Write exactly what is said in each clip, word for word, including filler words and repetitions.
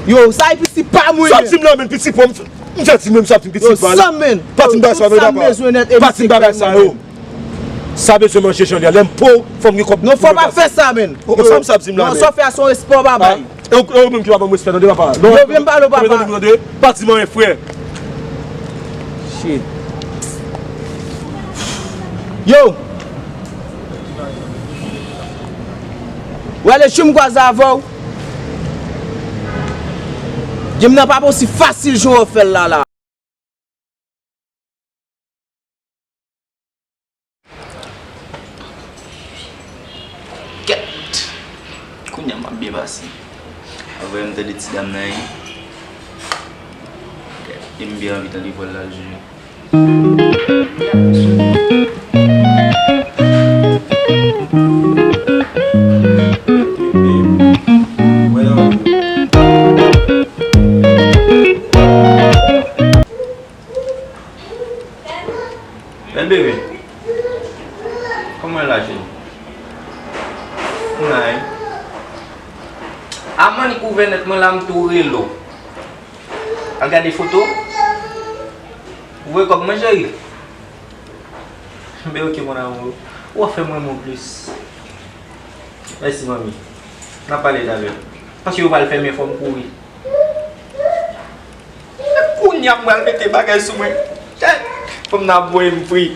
Yo, sa e piti pa mwen. Sa w di m la, men piti pa m. M fè di menm sa, piti pa. Yo, sa, men. Pa di m bagay sa, men papa. Pa di m bagay sa, yo. Sa bezwen manje jan li a. Lè m po, fò m gen kòb. Non, fò pa fè sa, men. Sa m sa di m la, men. Non, sa w fè a se yon respè w pa bay. E ou, e ou menm ki pa ban m respè, tande, papa. Non, yo vle m pale w, papa. Pa di m anyen, frè. Shit. Yo! Wè le jou m kwaze avè w. Game nan pa posib fasil jan w fè l la, la. Kèt! Kounye a m ap byen pase. Avè m tande ti dam nan ye. Kèt, e m byen anvi tande vwa l la jwe. Bèl bebe. Kòman l la, cheri? Nice. A, mannik ouvè nèt, mwen la m tou rele w. Al gade foto. Ou voye kòb mwen, cheri? Ben ok, mon amour. Ou ap fè m renmen w plis. Mèsi, manmi. N a pale talè. Paske yo pral fèmen, fò m kouri. Kounye a m pral mete bagay sou mwen. Chèt! Fanm nan ap voye m fri.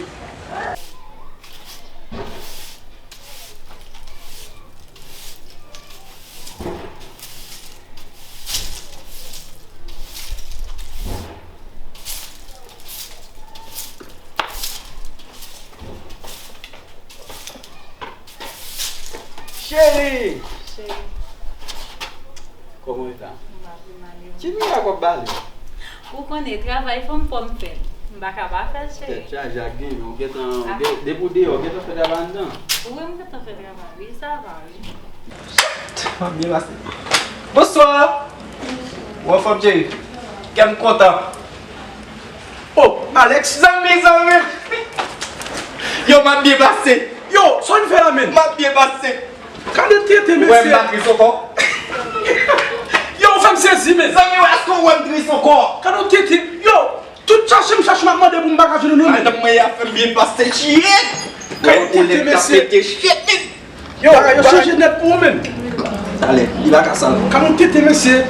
Cheri! Cheri. Kòman w ye la? M pa pi mal, e ou? Ki mirak w ap bale? Ou konnen, travay fò m, fò m fè l. M pa ka pa fè l, cheri. Tèt chaje ak gen, men w gentan, w gen, depi w deyò, w gentan fè travay anndan. Wi, m gentan fè travay, wi, sa va, wi. M ap byen pase. Bonswa! Ou anfòm, cheri? Kè m kontan. Oh, Alex! Zanmi, zanmi! Yo, m ap byen pase. Yo, sa w vin fè la, menn? M ap byen pase. Gade tete, mesye. Ou wè m pa tris ankò? Yo, ou fè m sezi, menn. Zanmi, èske ou wè m tris ankò? Gade tete. Yo, tout chache m chache, m ap mande pou m pa ka jwenn ou, non, menn. Madanm mwen, y ap fè m byen pase, shit! Gade tete, mesye. Yo, bagay yo chanje nèt pou ou, menn. Talè, li pa ka sal. Gade yon tete, mesye.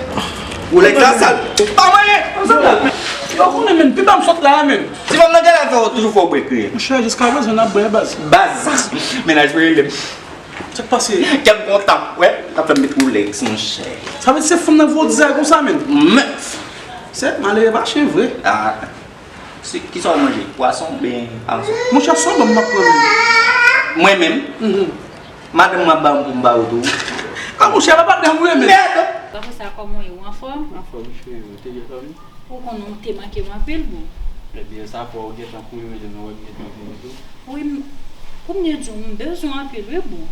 Ou lèk la sal. Pa mwen! Yo, konnen, menn, pi ba m sot la, menn. Ti fanm nan genlè fè w toujou fè w bwè kriye. Monchè, jiska prezan n ap bwè, baz. Baz. Mennaj mwen rele m. Sa k pase? Kè m kontan. Wè, n ap fè m met Rolex, monchè. Sa vle di se fanm nan voye w dizay konsa, menn? Men. Se malere pa chen vre. Ah. Se, kisa w manje? Pwason oubyen anso? Monchè, se yon banm m ap pran, menn. Mwen menm? Mhm. Madanm mwen ap ba m pou m ba ou tou. Ah, monchè, pa patnè m, wi, menn. Mèd! Apre sa, kòman w ye? Ou anfòm? Anfòm, cheri, ou te byen dòmi? Ou konnen ou te manke m anpil, boo. Ebyen, sa fè w gentan kouri rele m, ou wè m gentan vini tou. Wi, m, pou m byen di w, m bezwen w anpil, wi, boo.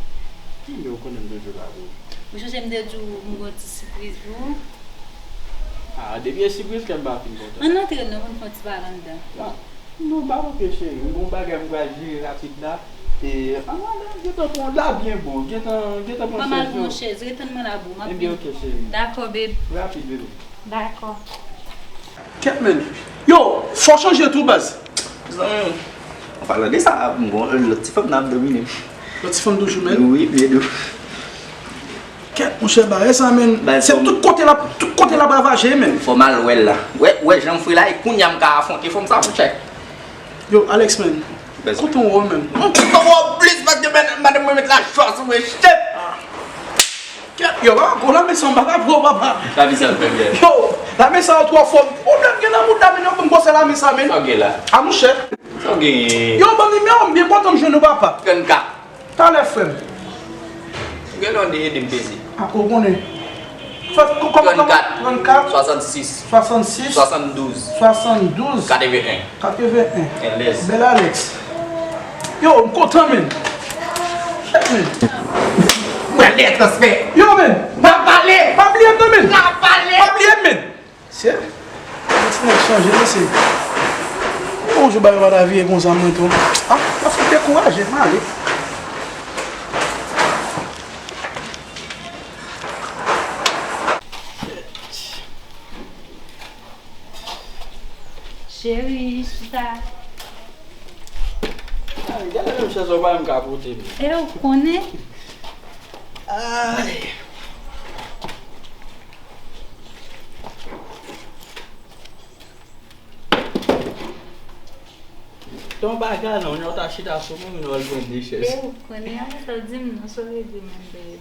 Ebyen, ou konnen m toujou la pou ou. Ou sonje m te di w m gen yon ti sipriz pou ou? Ah, depi e sipriz, kè m pa fin kontan. Ann antre non, pou n fè yon ti pale anndan. Ah, non, pa oke, cheri. M gen yon bagay m pral jere rapid la. E, ann ale, gentan pran, la byen bon. Gentan, gentan pran chèz yo. Ban m al pran yon chèz. Ret tann mwen la, boo. M ap vini. Ebyen, oke, cheri. Dakò, babe. Rapid, bebe. Dakò. Kèt, menn. Yo, fò w chanje tou, baz. Zanmi, an palan de sa, m gon lòt ti fanm nan ap domine m. Lòt ti fanm toujou, menn? Wi, byen dou. Kèt, monchè, bagay sa, menn. Se tout kote l ap, tout kote l ap ravaje, menn. Fò m al wè l la. Wè, wè jan m fre la, e kounye a m ka afwonte fanm sa, monchè. Yo, Alex, menn. Kote w wè w, menn? M kote w wè w plis paske madanm mwen met lajwa sou mwen, shit! Kèt, yo, papa, gwo lame sa, m pa ka pran, papa. Lame sa, l fè byen. Yo, lame sa, twò fò. Pwoblèm gen nan moud la, men yo ban m gwosè lame sa, men. Sa w gen la? A, monchè. Sa w genyen? Yo, ban m nimewo m, byen kontan m jwenn ou, papa. Trannkat. Talè, frè m. Gen lè w ede m peze. A, ou konnen. Trannkat. Trannkat. Swasannsis. Swasannsis. Swasanndouz. Swasanndouz. Katreven en. Katreven en. Bèl Alex. Yo, m kontan, menn. Shit, menn. Mwen lè transfè. Yo, menn. Pa pale. Pa bliye m, non, menn. Pa pale. Pa bliye m, menn. Se, yon ti nèg chanje, mesye. Yon jou bagay pa ta vire konsa, mwen tou. Ah, pa fè dekouraje, m ale. Cheri, chita. Ay, gade menm chèz ou pa menm ka pote, men. E ou konnen? Ay. Ton bagay non, yon ta chita sou moun, nou al jwenn de chèz. E ou konnen, apre sa, di m non, sa w vle di, mon babe.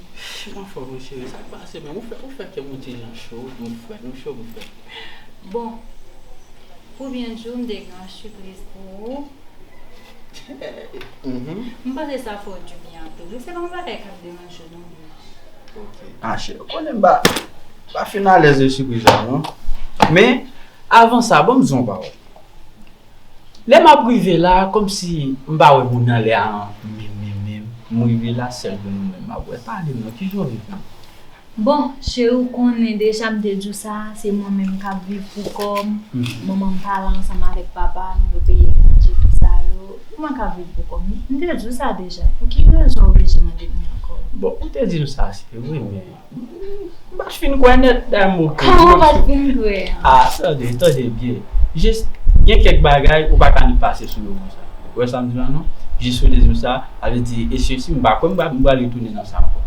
M anfòm, wi, cheri, sa k pase, men ou fè, ou fè kè m yon ti jan cho, m frèt, m cho, m frèt. Bon, pou byen di w, m te gen yon sipriz pou ou. Mhm. M panse sa fè w dibyen anpil. Wi, se pa yon bagay k ap deranje w non, bro. Ok. Ah, cheri, ou konnen m pa, pa fin alèz de sipriz la, non. Men, avan sa, ban m di w yon pawòl. Lè m ap rive la, kòmsi m pa wè moun nan lè a, menm, menm, menm. M rive la, sèl gen nou menm m ap wè. Pale m non, kijan w viv menm? Bon, cheri, ou konnen deja m te di w sa, se mwen menm k ap viv pou kò m. Mhm. Manman m pa la ansanm avèk papa m, yo peye manje, tout sa yo. Mwen k ap viv pou kò m. M te di w sa deja. Pou ki rezon w oblije mande m li ankò? Bon, ou te di m sa, se vre, men m pa t fin kwè nèt, dayè m oke. Kòman w pa t fin kwè? Ah, tande, tande byen. Jis, gen kèk bagay, ou pa ka annik pase sou yo konsa. Ou wè sa m di la, non? Jis ou te di m sa, sa vle di, e si, si m pa kwè, m pa, m pral retounen nan sa ankò.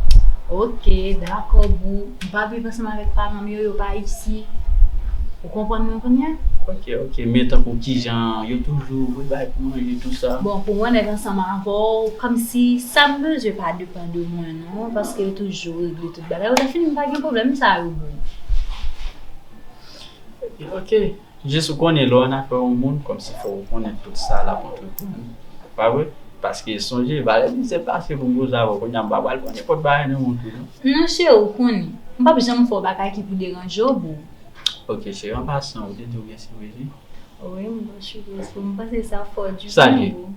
Ok, dakò, boo. M pa viv ansanm avèk paran m yo, yo pa isi. Ou konprann mwen kounye a? Ok, ok, men tankou kijan, yo toujou voye bagay pou manje, tout sa. Bon, pou mwen, nèg ansanm avè w, kòmsi sa m bezwen pa depann de mwen, non, paske yo toujou regle tout bagay. Ou ta fini, m pa gen pwoblèm sa yo, boo. Ok, ok. Jis ou konnen lè w annafè yon moun, kòmsi fò ou konnen tout sa l ap antreprann. Pa vre? Paske sonje, valè mizè pase pou m koze avè w. Kounye a m pa pral pran nenpòt bagay nan men w tou, non. Non, cheri, ou konnen. M p ap janm fè w bagay ki pou deranje w, boo. Ok, cheri, an pasan, ou te di w gen sipriz, wi? Wi, m gen sipriz pou ou. M panse sa fò di pou ou, boo.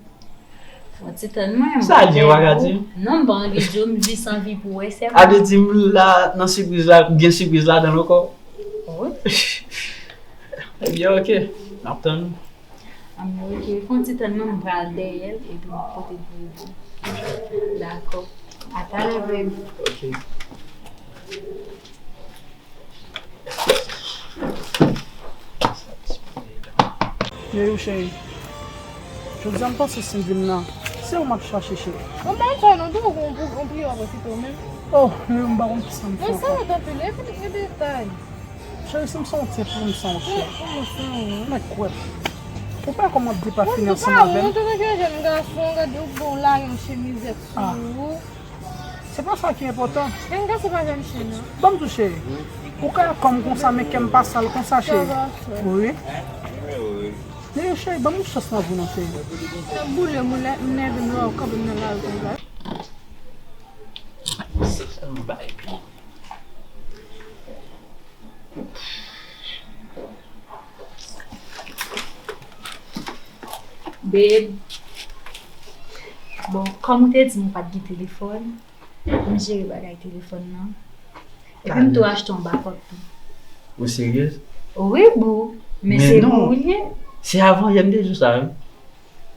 Bon, ti tann mwen, m pa pè pou ou. Sa l ye, w pa ka di m? Non, m pa anvi di w, m jis anvi pou w wè sèlman. A vle di m la, nan sipriz la, gen sipriz ladan l ankò? Wi. Ebyen, ok. M ap tann ou. Anben, ok. Fè yon ti tann mwen, m pral dèyè l, epi m pote l pou ou. Dakò. A talè, baby. Ok. Yoyo, cheri. Jodi a, m panse si m vin la, se ou m ap chache, cheri. Mwen pa wè non, tou ou gon pou, gon pou yo ap resite w menm. Oh, Yoyo, m pa konn kisa m fè ankò. Men sa yo tanpile, fè n gen detay. Cheri, si m se yon tip, si m se yon tip. Kòman sa, wi? Men kwè. Ou pa wè kòman m ap depafini ansanm avè l? Mwen di pa ou, mwen te jwenn jèn gason, gade ou bon la, yon chemizèt sou ou. Se pa sa ki enpòtan. Enga se pa jèn chen nan. Ban m di w, cheri. Ou ka kòm konsa, men kè m pa sal konsa, cheri. Wi. Men cheri, ban m yon chans nan vi w non, cheri. Nan boule m, ou lè m nève m wè w kanpe m nan lari konsa. Babe, bon, kòm ou te di m ou pa t gen telefòn, m jere bagay telefòn nan. Epi m tou achte yon bakòp tou. Ou seryez? Wi, boo. Men se pou ou l ye. Se avan yè m te di w sa, wi.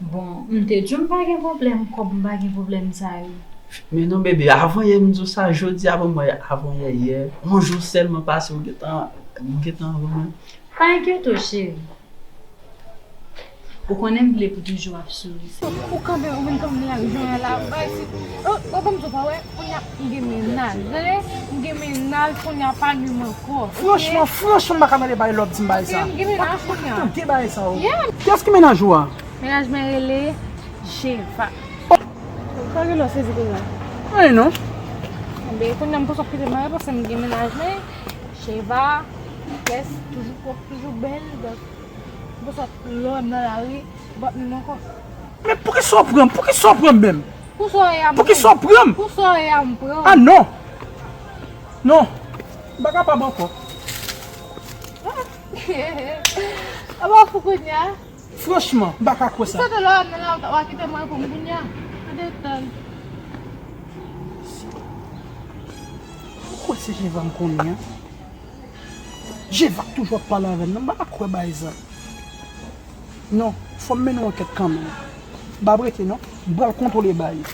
Bon, m te di w m pa gen pwoblèm kòb, m pa gen pwoblèm sa yo. Men non, bebe, avan yè m di w sa, jodi a, bon, mwen, avan yè, yè, yon jou sèlman pase, ou gentan, ou gentan avan mwen. Pa enkyete w, cheri. Ou konnen m vle pou toujou ap souri. Ou kanpe, ou vin kanpe nan jan la, bay si. Oh, oh, ban m di w pa wè, kounye a, m gen mennaj. Tande? M gen mennaj, kounye a pa nwi m ankò. Franchman, franchman, m pa ka tande bagay lè w ap di m bagay sa. Ok, m gen mennaj kounye a. Tande bagay sa, oh. Yeah. Kiyès ki mennaj ou a? Mennaj mwen rele Jeva. Sa gen lè w sezi konsa? Anyen non. Enben, kounye a m panse w ap kite m ale paske m gen mennaj mwen. Jeva, kès, toujou pwòp, toujou bèl. Donk, m panse w ap lè w wè m nan lari, w p ap menm ankò. Men poukisa w pran m? Poukisa w pran m menm? Poukisa w ye a m pran? Poukisa w pran m? Poukisa w ye a m pran? Ah non! Non! M pa kapab ankò. Ah! Aba fou kounye a. Franchman, m pa ka kwè sa. Sa te lè w nan la, w kite mwen pou m kounye a. Sa detann. Ou kwè se Jeva m konnen an? Jeva k toujou ap pale avè m nan, m pa ka kwè bagay sa. Non, fò m mennen yon ankèt kanmenm. M p ap rete non, m pral kontwole bagay yo.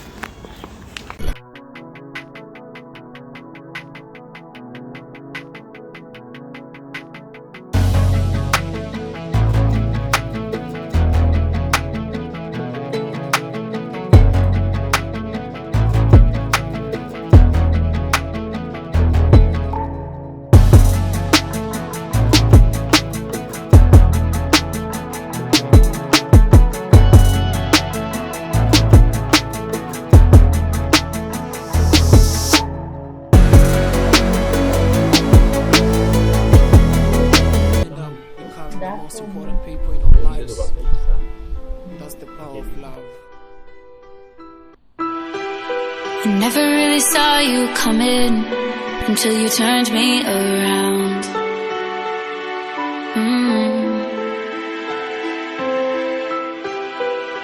You coming until you turned me around. Mm.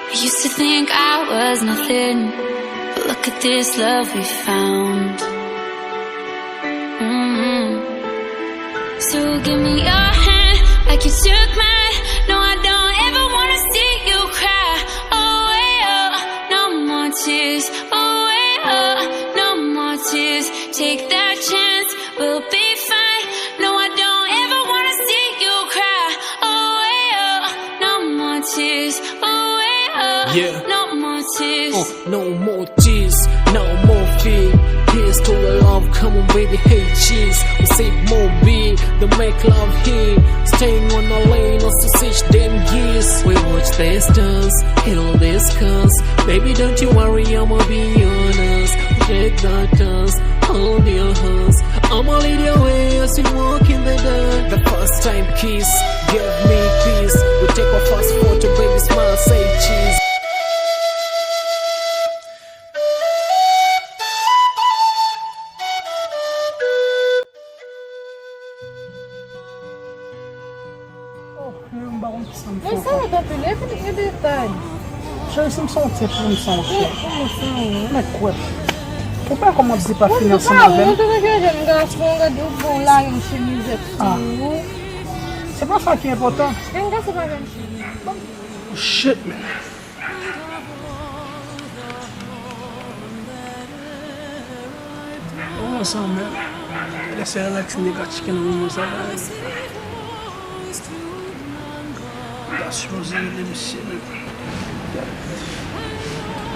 I used to think I was nothing, but look at this love we found. Mm. So give me your hand like you took mine. No, I don't ever wanna see you cry. Oh, way up, no more tears. Oh, way up, no more tears. Take that chance, we'll be fine. No, I don't ever wanna see you cry. Oh, way up, no more tears. Oh, way up, yeah, no more tears. Uh, no more tears, no more fear. Here's to a love, come on baby, hey cheese. We sip more beer, then make love here. Staying on the lane, us to switch them gears. We watch the stars, heal the scars. Baby, don't you worry, I'ma be honest. Take the dance, hold your hands. I'ma lead your way as we walk in the dark. The first time kiss, give me peace. We take our first photo, baby, smile, say cheese. Oh, men m pa konn kisa m fè ankò. Men sa yo t anpil, e vin gen detay. Cheri, si m se yon tip, pou m se yon tip. Men kwè m. Ou pa kòman ap depafini ansanm avè m. Ou te gen jèn gason, gade ou bon lari m chemiz tou. Se pa sa ki enpòtan. Jèn gason pa jèn fi. Shit, man. Kòman sa menm? Lè sè Alex te ka tcheke nan moman sa la. Li ta sipoze rele misye menm.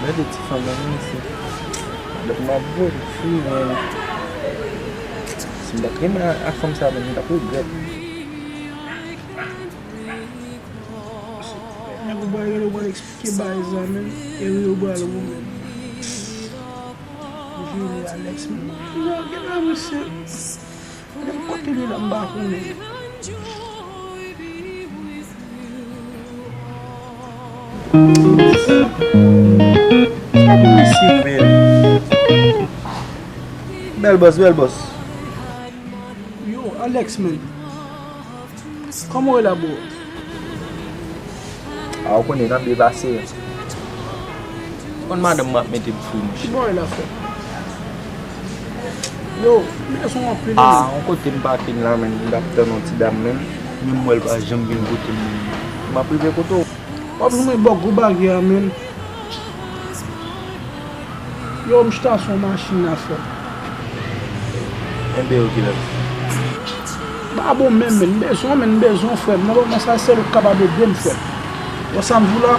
Gade ti fanm nan menm isi. Lè m ap voye fou menm. Si m pa t renmen a, a fanm sa menm, m t ap regrèt. Nèg ou pral rele, ou pral eksplike bagay sa menm. E wi, ou pral ou menm. Jere Alex menm. Gen la, gen la, mesye. Menm kote li la, m pa konnen. Sa pou mesye fè? Bèl bòs, bèl bòs. Yo, Alex, menm. Kòman w ye la, bro? A, ou konnen, n ap byen pase. Konn madanm mwen ap mete m fou, monchè. Ki bò w ye la, frè? Yo, m bezwen w anpil, a, menm. Yon kote m pake m la, menm, m t ap tann yon ti dam, menm. Menm m wè l pa janm vin kote m, menm. M ap rive kote w. W ap jwenn mwen bò gwo baryè a, menm. Yo, m chita sou yon machin la, frè. Enben, yo, kilè? Pa bon menm, menm. M bezwen w, menm, m bezwen w, frè m. Nan moman sa, sèl ou k kapab ede m, frè m. Wè sa m di w la?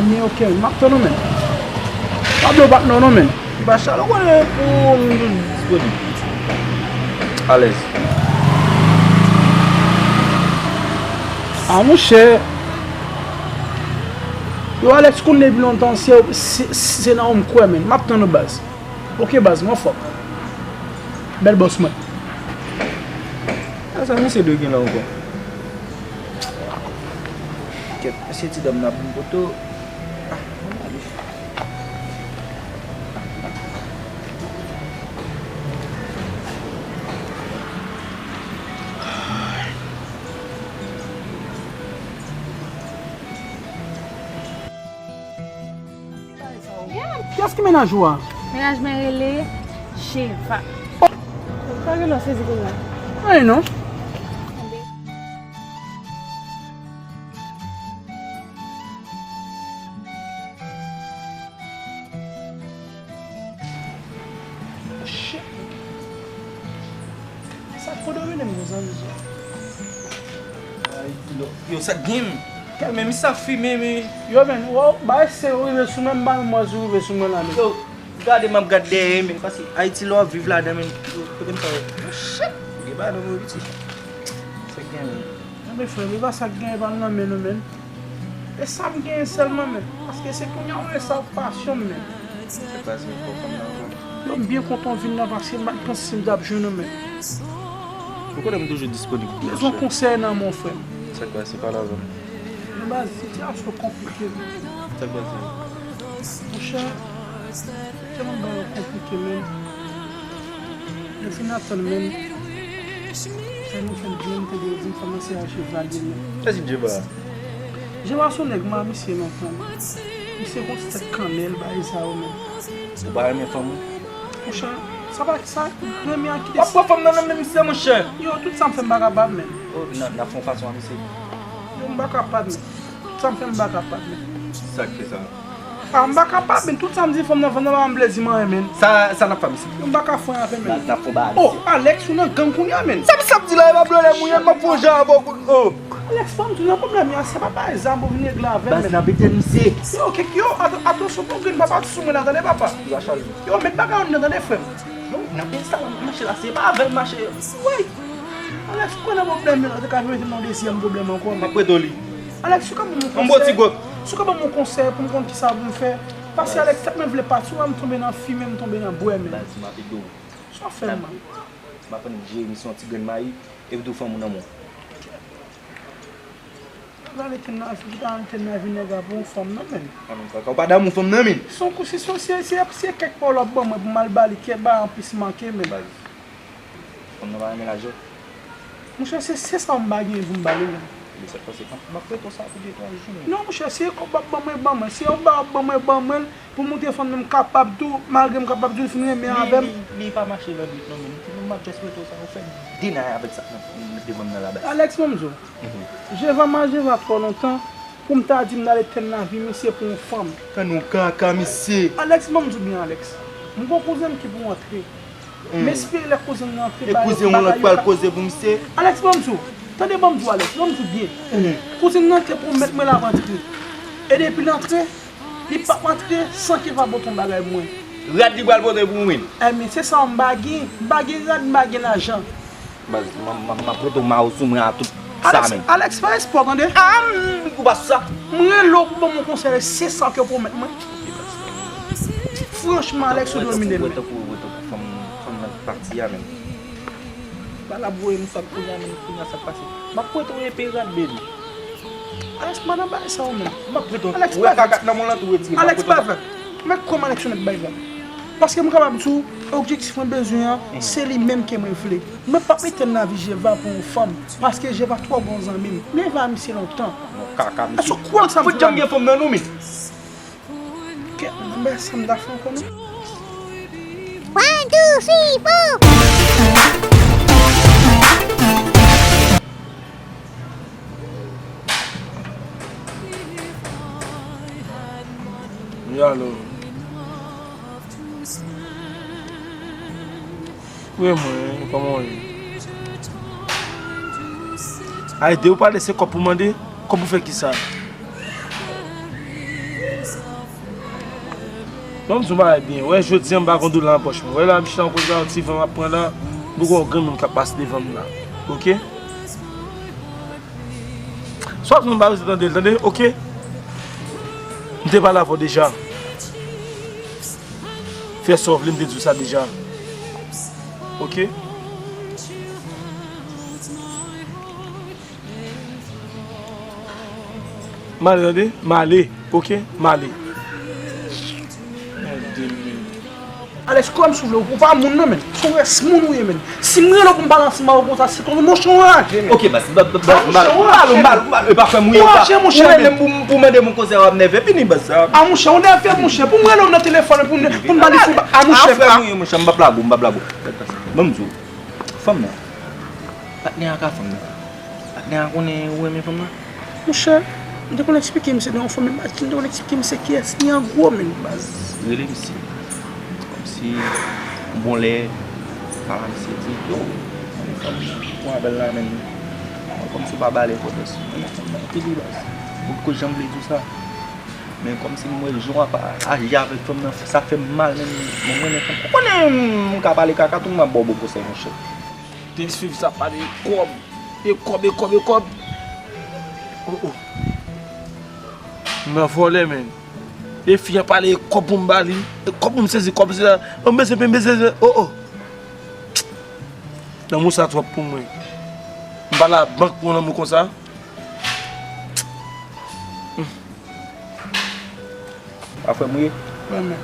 Enben, oke, m ap tann ou, menm. Pa bliye w patnè w non, menm. Bachal, ou konnen pou m toujou disponib. Alèz. A, monchè. Yo, Alex, konn depi lontan, se, se, se nan ou m kwè, menm. M ap tann ou, baz. Oke, baz, mwen fò. Bèl bòs mwen. A, sa misye dwe gen la ankò. Kèt, mesye ti dam nan ap vin poto. Ah, mwen ale. Kiyès ki mennaj ou a? Mennaj mwen rele Cheva. Oh! Sa gen lò sezi konsa? Anyen non. Shit. Sa k fò domine m konsa, mesye? Ay, yo, sa k gen m? Kèl men, mi sa fimen, men. Yo, men, wè, bay se ou rive sou mwen, m pa menm wè si ou rive sou mwen la, men. Yo, gade m ap gad dèyè, men, paske Ayiti lè w ap viv ladan, men, yo, kote m sa yo? Shit! Gen pa nan mwen piti. Sa k gen, men. Enben, frè m, e pa sa k gen, e pa nan men nou, men. E sa m genyen sèlman, men. Paske se kounye a, ou wè sa, pasyon m, men. Sa k pase, fò fanm nan ankò? Yo, m byen kontan w vin la, paske m pa t panse si m t ap jwenn ou, men. Ou konnen m toujou disponib pou ou, monchè. Bezwen konsèy nan men w, frè m. Sa k pase, pale avè m. Men baz, sitiyasyon konplike, men. Sa k pase? Monchè, Tèlman bagay yo konplike, men. Lè fin ap tann, men. Fè nou fè l byen, m tande yo di m fanm nan se a Jeva li ye, men. Sa se Jeva? Jeva se yon nèg m a misye lontan, men. Misye gon ti tèt kannèl, bagay sa yo, men. Ou pa renmen fanm ou? Monchè, sa pa sa, renmen an ki... W ap pran fanm nan nan men misye, monchè. Yo, tout sa m fè m pa kapab, men. Oh, n a, n a fè yon fason a misye. Yo, m pa kapab, men. Tout sa m fè m pa kapab, men. Sa k fè sa? Ah, m pa kapab, men tout sa m di fanm nan, fanm nan pa ban m plezi, m anyen, men. Sa, sa n ap fè misye? Yo, m pa ka fè anyen avè, men. N a, n a fè yon bagay, oh, misye. Alex, ou nan gang kounye a, men. Sa misye ap di la, e pa pwoblèm, ou ye, m ap fè yon jan avè w, oh. Alex, pa m di w nan pwoblèm, ya, se pa bagay zam pou vin regle avè m, men. Baz, n ap etenn misye. Yo, kèk, yo, at-, atansyon pou grenn papa sou mwen la, tande, papa. Yo, met bagay anndan, tande, frè m. Yo, n ap enstale mache la, se pa avè l mache. Woy! Alex, ou kwè nan pwoblèm yo la, te ka vin mete m nan dezyèm pwoblèm ankò, men. M ap prete w li. Alex, si w ka ban m yon konsèy, si w ka ban m yon konsèy pou m konn kisa pou m fè. Paske Alex, tèt mwen vle pati, w wè m tonbe nan fimen, m tonbe nan bwè, men. Baz, m ap ede w. Sa w fè m, man? M ap aprann jere misyon ti grenn mayi, epi tou fanm ou nan men w. Gade tèn nan, ki ta tèn nan vin nèg la pou yon fanm nan, men. A, men kaka, ou pa damou fanm nan, men. Se yon kou, si, si, si, si, si e kèk pawòl w ap ban mwen pou m al ba li, kèk bagay anplis manke, men. Baz, fanm nan pa renmen lajan. Monchè, se, se sa m pa genyen pou m ba li, men. Ebyen, sa k pase, m ap, m ap prete w sa pou de twa jou, men. Non, monchè, si e kòb w ap ban mwen, ban mwen. Si e yon bagay w ap ban mwen, ban mwen l. Pou m montre fanm nan m kapab tou, malgre m kapab di l fin renmen avè m. Li, li, li pa mache nan bit non, men. M ap just mete w sa, ou fè de nay avèk sa k nan devan m nan la, baz. Alex, ban m di w. Jeva m a Jeva twò lontan pou m ta di m n al etenn lavi misye pou yon fanm. Tann yon kaka, misye. Alex, ban m di w byen, Alex. M gon kouzen m ki pou antre. M espere lè kouzen nan antre, e kouzen yon lòt pral koze pou misye. Alex, ban m di w. Tande, ban m di w, Alex, ban m di w byen. Kouzen nan te pwomèt mwen l ap antre. E depi l antre, li p ap antre san ke l pa pote yon bagay pou mwen. Rad li pral pote pou mwen. Ebyen, se sa m pa gen. M pa gen rad, m pa gen lajan. Baz, m, m, m ap pote w mawo sou mwen a tout sa menm. Alex, pa espwa, tande. A, m, ou pa sou sa. M rele w pou ban m yon konsèy, se sa ke w pwomèt mwen. Franchman, Alex, ou domine m. Tankou, tankou, tankou fanm, fanm nan pati a menm. Ba l ap voye m sòt kounye a menm, kounye a sa k pase. M ap prete w epe rad, baby. Alex, m pa nan bagay sa yo menm. M ap prete w. Alex, ou wè pa vle. Kakat nan men w lan tou retire. Alex, pa vle. Mwen kòm Alex yon nèg bay vag. Paske m kapab di w, objektif mwen bezwen an, se li menm ke mwen vle. Mwen p ap etenn lavi Jeva pou yon fanm, paske Jeva twò bon zanmi m. M leve a misye lontan. Kaka, misye. Èske w kwè sa m fè la? Fout janm gen fanm nan nou, men. Kè, mwen, sa m ta fè ankò non. One, two, three, four. Wi, alo. Wi, mwen, kòman w ye? Ayde, ou pale, se kòb pou mande? Kòb pou fè kisa? Non, m di w bagay byen. Wè, jodi a, m pa gon dola nan pòch mwen. Wè la, m chita yon kote la, yon ti van m ap pran la, m poko wè yon granmoun k ap pase devan m la. Oke? Sa w ap di m pa bezwen tande l, tande, oke? M te pale avè w deja. Fè sa w vle, m te di w sa deja. Oke? M ale, tande? M ale, oke? M ale. Alex, kwè m si w vle, ou pa moun non, men. Se yon rès moun ou ye, men. Si m rele w pou m pale ansanm avè w konsa, se kòm monchè w anraje, men. Oke, baz, ba, ba, ba, ba, monchè, ou anraje, men. Ou anraje, monchè, men. Ou rele m pou, pou mande m yon konsèy, w ap nève, fini, baz, sa. A, monchè, ou nève, monchè. Pou m rele w nan telefòn, pou m, pou m pale sou, a, monchè, frè m ou ye, monchè, m p ap lage w, m p ap lage w. Ban m di w, fanm nan, patnè a ka fanm nan. Patnè a konnen ou renmen fanm nan? Monchè, m te konn eksplike misye de yon fanm, men m pa t konn eksplike misye kiyès li an gwo, men. Baz, rele misye. Kòmsi, yon bon lè, pale a misye, di, yo, renmen fanm nan, pran avè l la, men. Kòmsi ou pa ba l enpòtans, renmen fanm nan, epi li, baz. Ou poko janm vle di w sa. Men kòmsi m wè jan w ap aji avèk fanm nan, sa fè m mal, men, men mwen renmen fanm. Ou konnen m ka pale kaka tou, m ap ba w bon konsèy, monchè. Te swiv sa pale kòb. E kòb, e kòb, e kòb. Oh, oh. M nan vòlè, men. E fi an pale e kòb pou m ba li. E kòb pou m sezi, kòb se la. M bezwen, m bezwen, oh, oh. Lanmou sa twòp pou mwen. M pa la bank pou lanmou konsa. A frè m ou ye? Vrèman.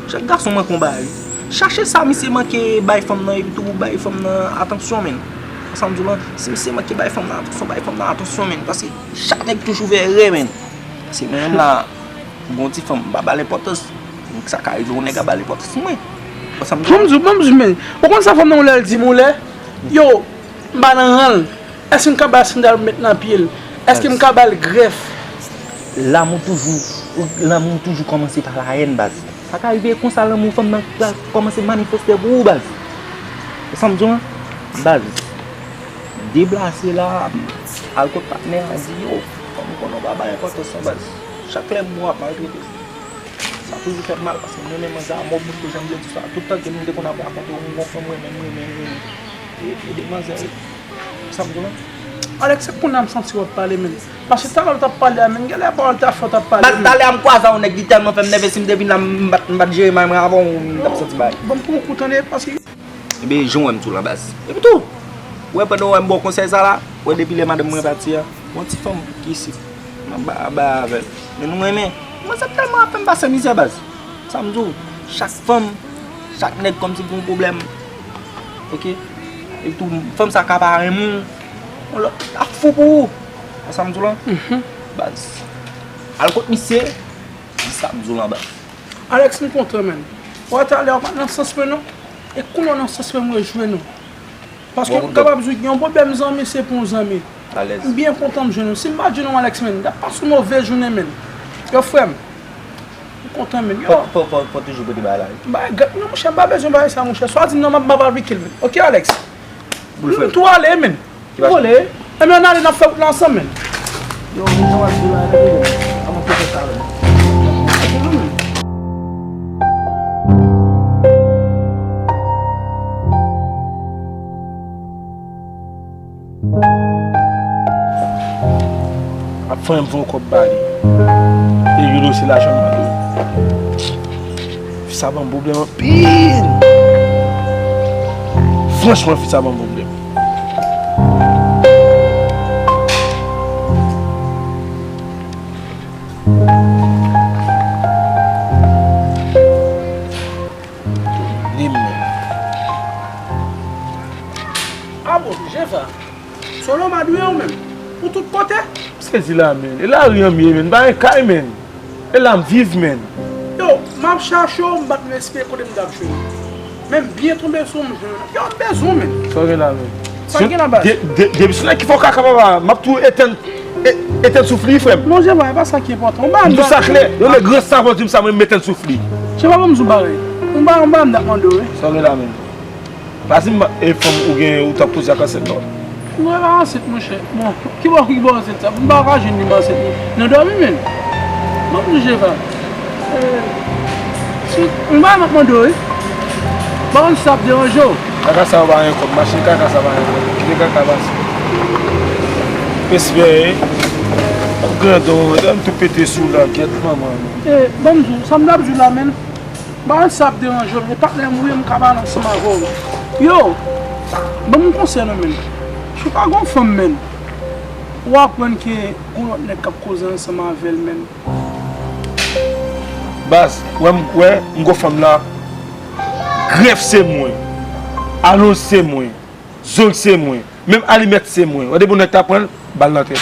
Chak gason manke yon bagay wi. Chache sa misye manke bay fanm nan epi tou bay fanm nan atansyon, menn. Sa m di w lan, si misye manke bay fanm nan atansyon, bay fanm nan atansyon, menn. Paske chak nèg toujou fè erè, menn. Paske mwen menm la, m gon ti fanm, m pa ba l enpòtans. Sa ka rive yon nèg ap ba l enpòtans mwen. Sa m di w lan. Ban m di w, ban m di w, menn. Ou konn sa fanm nan, yon lè l di m, yon lè, yo, m pa nan ran l. Èske m ka ba l sandal m met nan pye l? Èske m ka ba l grèf? Lanmou toujou, lanmou toujou kòmanse pa layèn, baz. Sa ka rive konsa, lanmou fanm nan ka kòmanse manifeste pou ou, baz. Ou sa m di w lan? Baz, deplase la, al kot patnè a, di, yo, fanm ou konnen w pa bay enpòtans non, baz. Chak lè m wè w ap maltrete. Sa toujou fè m mal, paske m renmen manzè a mò bout, jan m te di sa. Tout tan ke m te konn ap rakonte w, m gon fanm m renmen, m renmen, m renmen. E, e de manzè, wi. Sa m di w lan. Alex, se kounye a m santi w ap pale, menn. Paske talè w t ap pale a, menn, genlè pawòl ta fè w t ap pale, menn. Talè a m kwaze a yon nèg, li tèlman fè m nève, si m te vin la, m pa t, m pa t jere may mwen avè w, m t ap santi bay. Bon, m pran yon kou tande, paske Ebyen, jan w wè m tou lan, baz. Epi tou, ou wè pandan w wè m ba w konsèy sa la, ou wè depi lè madanm mwen pati a, yon ti fanm ki isit, m ap ba, ba avè l. Men nou renmen. Manzè tèlman ap fè m pase mizè, baz. Sa m di w, chak fanm, chak nèg kòmsi gen yon pwoblèm. Oke? Epi tou, fanm sa ka pa renmen w. Yon lòt ap fou pou ou. Wè sa m di w lan? Baz. Al kot misye, di sa m di w lan, baz. Alex, m kontan, menn. Wè talè a w pa t nan sans mwen non. E kounye a w nan sans mwen, m rejwenn ou. Paske m kapab di w gen yon pwoblèm zanmi, se pou yon zanmi. M byen kontan m jwenn ou. Si m pa t jwenn ou, Alex, menn, m t ap pase yon move jounen, menn. Yo, frè m. M kontan, menn. Yo. Fò, fò, fò, fò toujou pote bagay la, wi. Bagay gèt non, monchè, m pa bezwen bagay sa, monchè. Swa di m non, m ap, m ap aplike l, menn. Oke, Alex? Boul frè m. M tou ale, menn. Vole. Ebyen, ann ale, n ap fè wout la ansanm, menn. Yo, men jan w ap di la, men, men, men. Kòman pou fè sa, menn? Ap fè yon kòb ba li. E Yulo se lajan m mande. Fi sa ban m pwoblèm anpil. Franchman, fi sa ban m pwoblèm. Li menm. Ah bon, Jeva. Solo madouye ou menm? Ou tout kote? M sezi la, menn. E lari an m ye, menn. M pa gen kay, menn. E la m viv, menn. Yo, m ap chache w, m pa t espere kote m t ap jwenn ou. Men m byen tonbe sou w, m jwenn ou. Yo, m bezwen w, menn. Sa w gen la, menn? Sa w gen la, baz? De, de, depi se nèg ki fè w kaka, papa, m ap tou etenn, e, etenn souf li, frè m. Non, Jeva, e pa sa ki enpòtan. Ou pa m tou sa klè. Yon nèg gran savon di m sa, mwen m etenn souf li. Jeva, ban m di w bagay. Ou pa, ou pa m t ap mande w, wi. Sa w gen la, menn? Pa di m, e fanm ou gen, ou t ap koze ak ansent non. Mwen pa ansent, monchè. Bon, ki bò, ki bò ansent sa? M pa ka jwenn li, m ansent li. Nan dòmi, menn. Bon, m di Jeva. Eh, si, m pa mande w, wi. M pa konn si sa ap deranje w. Kaka sa yo pa gen kòb, machin kaka sa pa gen kòb. Kite kaka pase. M espere, ap grandon, m tou pete sou la, gyèt manman. Eh, ban m di w, sa m t ap di w la, menn. M pa konn si sa ap deranje w, men patnè m, wi, m ka pale ansanm avè w. Yo, ban m yon konsèy non, menn. Si w pa gen yon fanm, menn, ou aprann ke gen yon lòt nèg k ap koze ansanm avè l, menn. Baz, wè m, wè, m gon fanm la, grèf se mwen, alonj se mwen, zong se mwen, menm alimèt se mwen. Wè depi yon nèg ta pran l, ba l nan tèt.